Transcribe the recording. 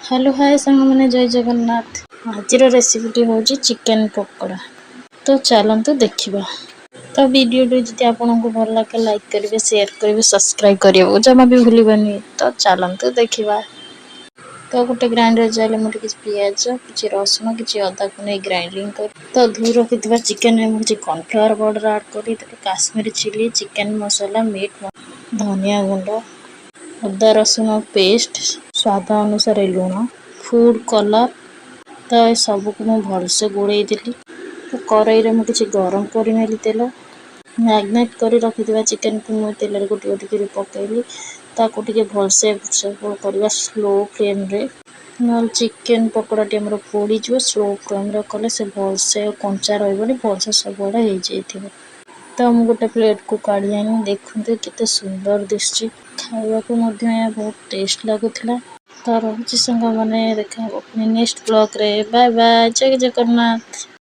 Hello, ହାଏ ସାଙ୍ଗମାନେ, ଜୟ ଜଗନ୍ନାଥ। ଆଜିର ରେସିପିଟି ହେଉଛି ଚିକେନ୍ ପକୋଡ଼ା। ତ ଚାଲନ୍ତୁ ଦେଖିବା। ତ ଭିଡ଼ିଓଟି ଯଦି ଆପଣଙ୍କୁ ଭଲ ଲାଗେ, ଲାଇକ୍ କରିବେ, ସେୟାର କରିବେ, ସବସ୍କ୍ରାଇବ୍ କରିବାକୁ ଜମା ବି ଭୁଲିବେନି। ତ ଚାଲନ୍ତୁ ଦେଖିବା। ତ ଗୋଟେ ଗ୍ରାଇଣ୍ଡର ଜାରରେ ମୁଁ କିଛି ପିଆଜ, କିଛି ରସୁଣ, କିଛି ଅଦାକୁ ନେଇ ଗ୍ରାଇଣ୍ଡିଙ୍ଗ କରି, ତ ଧୋଇ ରଖିଥିବା ଚିକେନରେ ମୁଁ କିଛି କର୍ଣ୍ଣଫ୍ଲାୱାର ପାଉଡ଼ର ଆଡ଼୍ କରି, ତାକୁ କାଶ୍ମୀରୀ ଚିଲି, ଚିକେନ୍ ମସଲା, ମିଟ୍, ଧନିଆ ଗୁଣ୍ଡ, ଅଦା ରସୁଣ ପେଷ୍ଟ, ସ୍ୱାଦ ଅନୁସାରେ ଲୁଣ, ଫୁଡ଼୍ କଲର୍, ତ ଏସବୁକୁ ମୁଁ ଭଲସେ ଗୋଳେଇ ଦେଲି। ତ କରେଇରେ ମୁଁ କିଛି ଗରମ କରିନେଲି ତେଲ। ମ୍ୟାରିନେଟ୍ କରି ରଖିଥିବା ଚିକେନକୁ ମୁଁ ତେଲରେ ଗୋଟି ଗୋଟି କରି ପକାଇଲି। ତାକୁ ଟିକେ ଭଲସେ କରିବା ସ୍ଲୋ ଫ୍ଲେମ୍ରେ, ନହେଲେ ଚିକେନ୍ ପକୋଡ଼ାଟି ଆମର ପୋଡ଼ିଯିବ। ସ୍ଲୋ ଫ୍ଲେମ୍ରେ କଲେ ସେ ଭଲସେ କଞ୍ଚା ରହିବନି, ଭଲସେ ସବୁଆଡ଼େ ହେଇଯାଇଥିବ। ତ ମୁଁ ଗୋଟେ ପ୍ଲେଟ୍କୁ କାଢ଼ି ଆଣି, ଦେଖନ୍ତୁ କେତେ ସୁନ୍ଦର ଦିଶୁଛି। ଖାଇବାକୁ ମଧ୍ୟ ଏହା ବହୁତ ଟେଷ୍ଟ ଲାଗୁଥିଲା। ତ ରହୁଛି ସାଙ୍ଗମାନେ, ଦେଖା ହେବ ପୁଣି ନେକ୍ସଟ ବ୍ଲଗ୍ରେ। ବାଏ ବାଏ, ଜୟ ଜଗନ୍ନାଥ।